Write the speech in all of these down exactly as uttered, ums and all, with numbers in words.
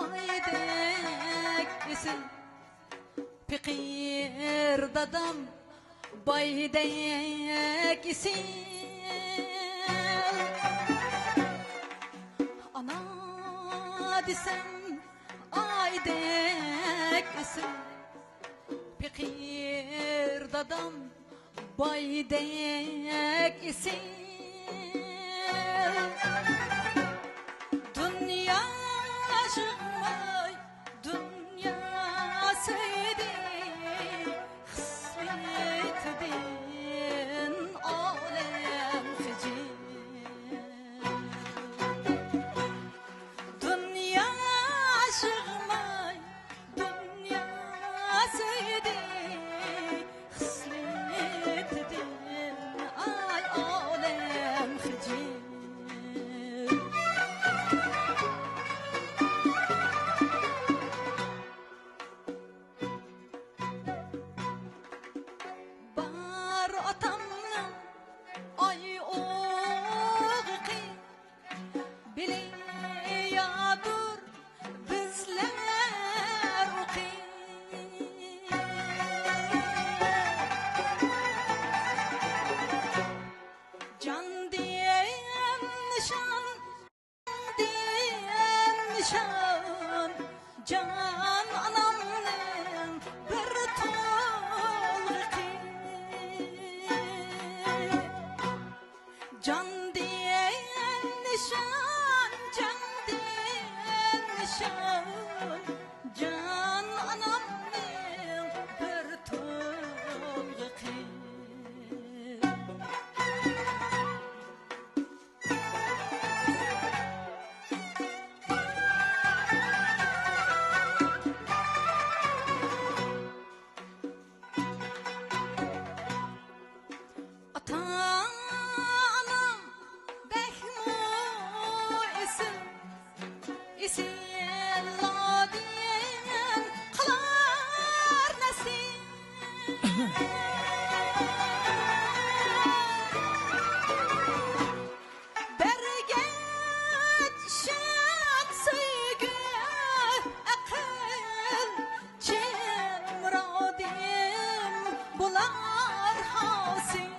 ئايدەك ئېسىل، پېقىر دادام بايدەك ئېسىل. ئانا دېسەم ئايدەك ئېسىل، پېقىر دادام بايدەك ئېسىل. دۇنيا ئاشىقماي، دۇنيا سۆيدى، خىسلىتىدىن ئالەم خىجىل. دۇنيا ئاشىقماي، دۇنيا سۆيدى، خىسلىتىدىن ئاي ئالەم خىجىل. بار ئاتامنىڭ ئاي ئوغىقى، بىلى يادۇر بىزلەر ئوقى. جان دېگەن نىشان، دېگەن نىشان، جان ئانامنىڭ بىر تولغىقى. جان دېگەن نىشان، جان دېگەن نىشان، جان ئانامنىڭ بىر تولغىقى. ئاتا-ئانام بەكمۇ ئېسىل، ئېسىللادىن قىلار نەسىل. بەرگەن ئىشەنچ، سۆيگۈ، ئەقىل، چىن مۇرادىم بولار ھاسىل.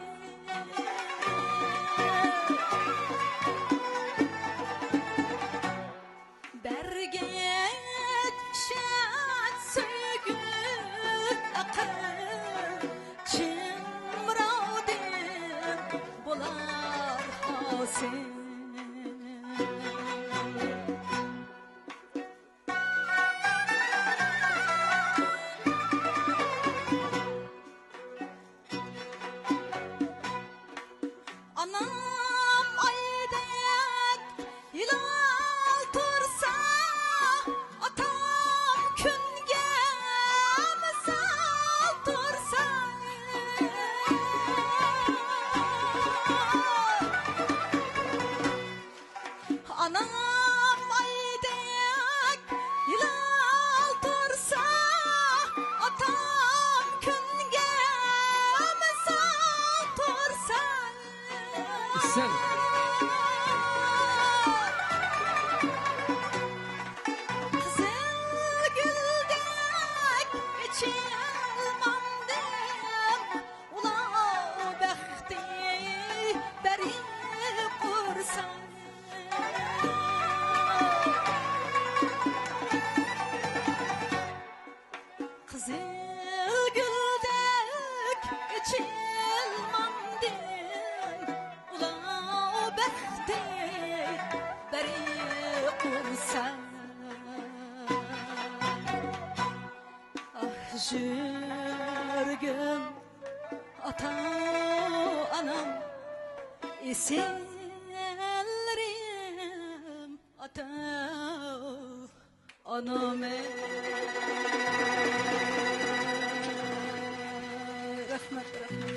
بەرگەن ئىشەنچ، سۆيگۈ، ئەقىل، چىن مۇرادىم بولار ھاسىل. ئانام ئايدەك ھىلال تۇرسا، ئاتام كۈنگە مىسال تۇرسا. ئانام ئايدەك ھىلال تۇرسا، ئاتام كۈنگە مىسال تۇرسا. ئېسىل. قىزىل گۈلدەك ئېچىلمامدىم، ئۇلاغ بەختى بەرى قۇرسا. قىزىل گۈلدەك ئېچىلمامدىم، ئۇلاغ بەختى بەرى قۇرسا. ئاھ، يۈرگۈم ئاتا-ئانام، ئېسىللىرىم ئاتا-ئانام. رەھمەت، رەھمەت.